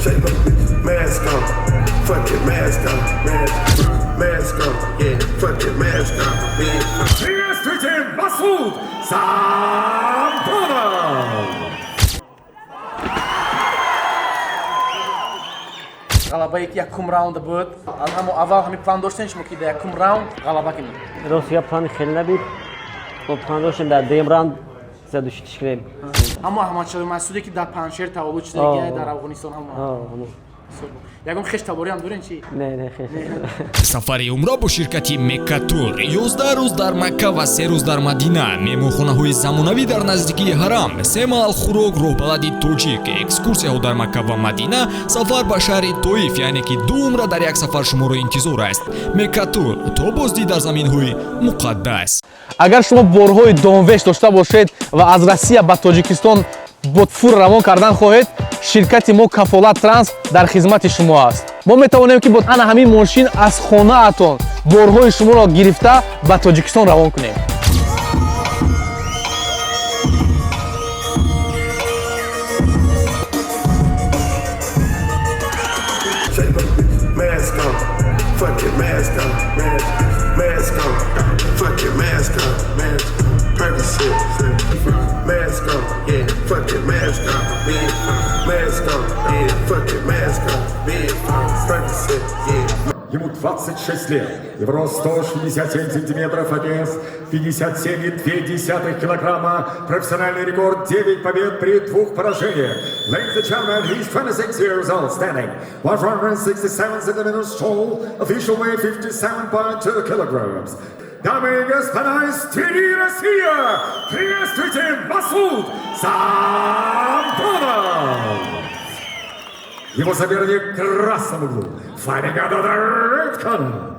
Mask on, fuck it, mask on, mask on, yeah, fuck it, mask on. Приветствуйте, Масуд Сампонов! Ғалабае ки якум раунда буд, аз ҳамо аввал ҳами план доштем шумо, ки дар якум раунд ғалаба кунед? Рост гап, плани хеле набуд. Мо план доштем дар дуюм раунд задушитиш кунем. Ҳамо Аҳмадшоҳи Масуде, ки дар Паншер таваллуд шудагия, дар Афғонистон, ҳамо? Ҳамо. Ягон хеш табориам дорен чи? Не, хеш. Сафари умра бо ширкати Меккатур: 11 рӯз дар Макка ва 3 рӯз дар Мадина, меҳмонхонаҳои замонавӣ дар наздикии ҳарам, се маҳал хӯрок, роҳбалади тоҷик, экскурсияҳо дар Макка ва Мадина, сафар ба шаҳри Тоиф, яъне ки ду умра дар як сафар шуморо интизор аст. Меккатур, то боздид дар заминҳои муқаддас. Агар шумо борҳои донвеш дошта бошед ва аз Россия ба Тоҷикистон бо фур равон кардан хоҳед, ширкати мо Кафолат Транс дар хизмати шумо аст. Мо метавонем, ки бо ана ҳамин мошин аз хонаатон борҳои шуморо гирифта, ба Тоҷикистон равон кунем. Mask on, fuck it, mask on, mask on, fuck it, mask on, mask, Percocet, mask on, yeah, fuck it, mask on, mask on, yeah, fuck it, mask on, Percocet, yeah. Ему 26 лет. Его рост 167 сантиметров, а вес 57,2 килограмма. Профессиональный рекорд: 9 побед при двух поражениях. Ladies and gentlemen, he's 26 years old, standing 167 centimeters tall, official weight 57.2 kilograms. Дамы и господа из Твери, Россия, приветствуйте, Масуд Сампонов! Его соперник в красном углу. Fighting out of the red corner.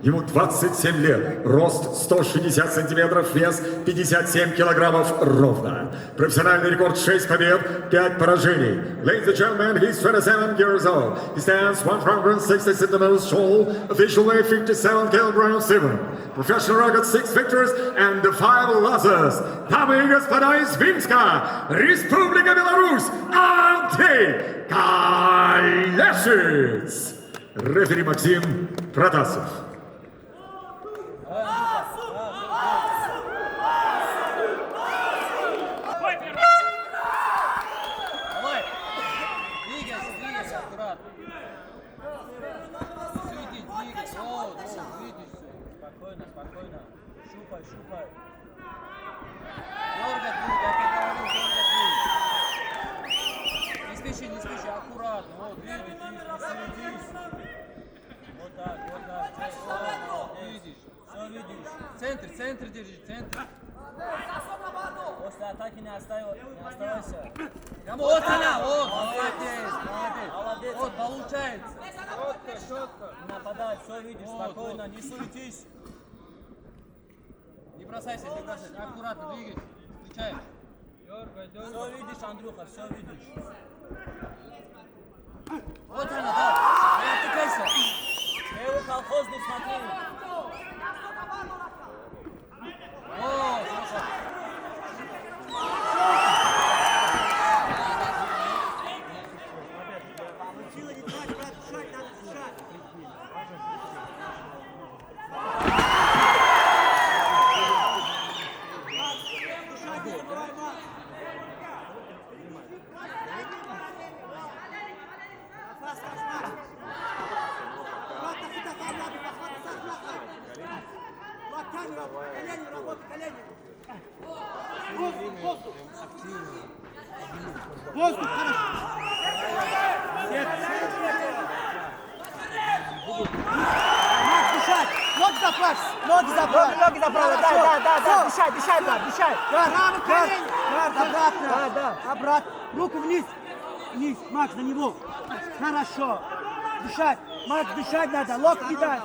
Ему 27 лет, рост 160 сантиметров, вес 57 килограммов ровно. Профессиональный рекорд: 6 побед, 5 поражений. Ladies and gentlemen, he's 27 years old. He stands 160 centimeters tall, official weight 57 kilograms 7. Professional record: 6 victories and 5 losses. Дамы и господа, из Минска, Республика Беларусь, Андрей Калешиц. Рефери Максим Протасов. Давай! Двигайся, двигайся, аккуратно. Свети, двигайся. Вот, вот, видишь все. Спокойно, спокойно. Щупай, щупай. Дергать будет, я тебе говорю, дергать будет. Не спеши, не спеши, аккуратно. Вот, видишь, видишь, не суетись. Вот так, вот так. Вот, видишь, все видишь. Центр, центр держи, центр. После атаки не оставайся. Вот она, вот, молодец, молодец. Молодец. Вот, получается. Четко, четко. Нападай, все видишь, Вот, спокойно, вот. не суетись. Не бросайся, не бросайся. Аккуратно двигайся. Встречаешь. Все видишь, Андрюха, все видишь. Вот она, да. Не отвлекайся. Левый колхозный, смотри. Вот, хорошо. Сила не трать, брат, дышать надо, дышать. Дышать не забывай, Макс. Макс. Брат, колени работай, колени. Воздух, воздух. Воздух, хорошо. Макс, дышать. Ноги заправь, ноги заправь. Ноги заправь, да, дышать, дышать, брат, дышать. Гард, гард, гард, обратно. Да. Обратно. Руку вниз. Вниз, Макс, на него. Хорошо. Дышать. Макс, дышать надо. Локоть не дай.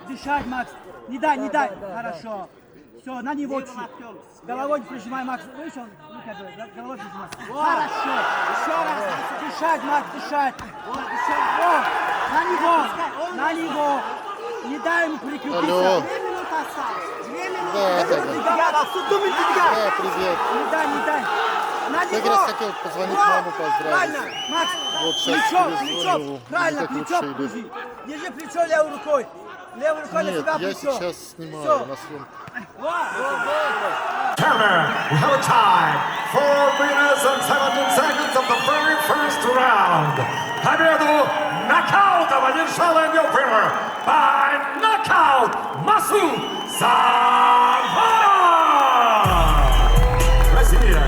Дышать, Макс. Не дай, не дай. Хорошо. Все, на него чуть. Головой не прижимай, Макс. Видишь, он ну, как бы, головой прижимай. Хорошо. Еще раз. Дышать, Макс, дышать. Дышать. О, на него. На него. Не дай ему прикрепиться. Алло. Две минуты осталось. Две минуты. Да. Да, Да, привет. Не дай, не дай. На Я него. как раз хотел позвонить Вот. маму поздравить. Правильно, Макс. Вот сейчас Плечо, перезвоню, плечо. мне Правильно, так плечо лучше идет. кружи. Держи плечо левой рукой. Левой рукой на Нет, себя я плечо. сейчас снимаю Всё. на съемку. Вот. Gentlemen, we have a time. 4 minutes and 17 seconds of the very first round. Победу нокаутом одержала new winner by knockout Масуд Сарваров! Россия!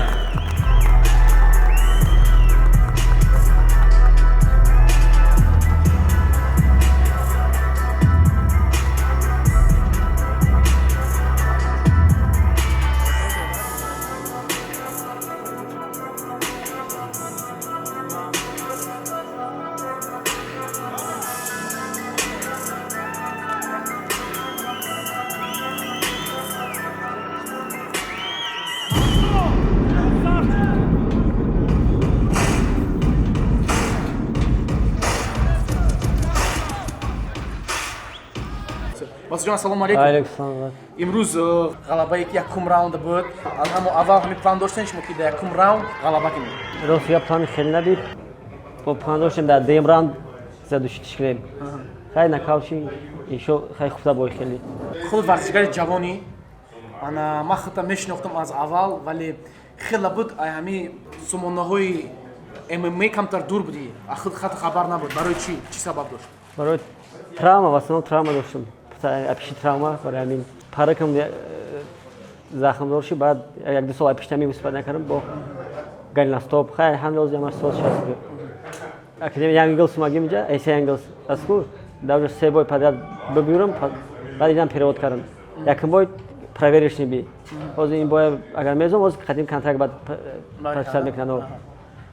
Масудҷон, ассалому алайкум. Алейкум салом. Имрӯз ғалабае ки якум раунда буд, аз ҳамо аввал ҳамин план доштем шумо ки дар якум раунд ғалаба кунед? Рост я, план хеле набид. Мо план доштем дар дуюм раунд задушитиш кунем. Хай, нокаут ши ишо, хай, хубта бой хеле. Худ варзишгари ҷавонӣ, ана ман худта мешинохтам аз аввал, вале хела буд, ай ҳами сомонаҳои ММА камтар дур будӣ, а худ хат хабар набуд. Барои чӣ, чӣ сабаб дошт? Барои травма, в основном травма доштам. Апиши травма, барои ҳамин паракам захмдор ши. Баъд як ду сол апишта выступать накардам, бо голеностоп. Хай, ҳамроз ямаш сол шаст. Академия Young Eagles омадем инҷа, ACA Young Eagles аску, дар ҷо се бой подряд бибирам, баъд инам перевод кардам. Якум бой проверочный би. Ҳозир ин бой агар мезом, ҳозир қадим контракт баъд подписать мекунанд.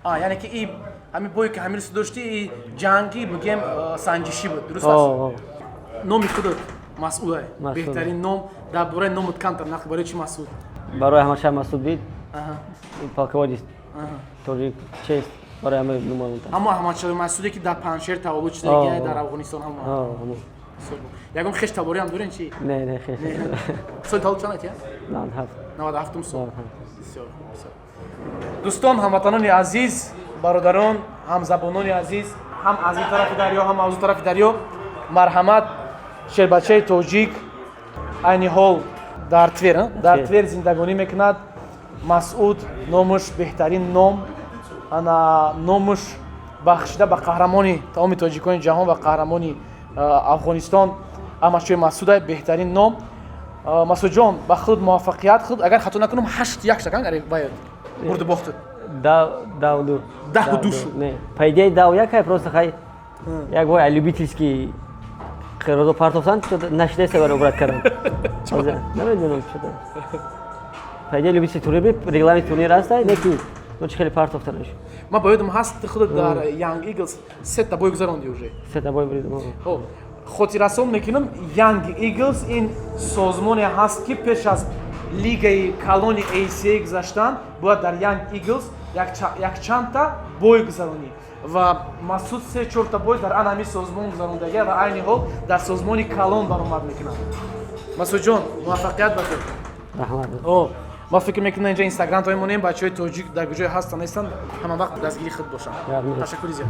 А, яъне ки и ҳамин бое ки ҳамин рӯз доштӣ, и ҷанги бигем санҷишӣ буд, дуруст аст? Номи худат Масъуд, беҳтарин ном. Дар бораи номат камтар нақл, барои чӣ Масъуд? Барои ҳамаша Масъуд бид, полководец тоҷик, чест, барои ҳама нома. Ҳамо Аҳмадшоҳи Масъуде ки дар Панҷшер таваллуд шудагия, дар Афғонистон, ҳамо? Ягон хеш таборӣ ҳам дорен чи? Не, хеш. Соли таваллуд чанд ати? 97. 97-ум сол. Бисёр бисёр. Дӯстон, ҳамватанони азиз, бародарон, ҳамзабонони азиз, ҳам аз ин тарафи дарё, ҳам аз он тарафи дарё, марҳамат, шербачаи тоҷик айни ҳол дар Твер, дар Твер зиндагонӣ мекунад. Масъуд номуш, беҳтарин ном, ана номуш бахшида ба қаҳрамони тамоми тоҷикони ҷаҳон ва қаҳрамони Афғонистон Аҳмадшоҳи Масъуда, беҳтарин ном. Масъудҷон, ба худ муваффақият. Худ, агар хато накунам, 8-1 шакан баяд бурду бохту. 10-2. 10-2 шуд. Не, по идее 10-1, хай, просто хай, як бой любительский розо партофтан, нашидеса барои обрат кардам. Намедонам, что-то. По идее любительский турнир би, регламент турнир аст, не ки ну чи хеле партофтанаш. Ман ба ёдам ҳаст, худат дар Young Eagles сета бой гузаронди уже. Сета бой буридам. Хотиррасон мекунам, Young Eagles ин созмоне ҳаст, ки пеш аз лигаи калони ACA гузаштан бояд дар Young Eagles якчандта бой гузаронӣ, ва Масуд се чорта бой дар ан ҳамин созмон гузарондагия ва айни ҳол дар созмони калон баромад мекунад. Масудҷон, муваффақият ба ту. Раҳмат. Ма фикр мекунам, инҷа инстаграм то мемонем, бачаҳои тоҷик дар куҷое ҳастанд, нестанд, ҳама вақт дастгири худ бошанд. Ташаккури зиёд.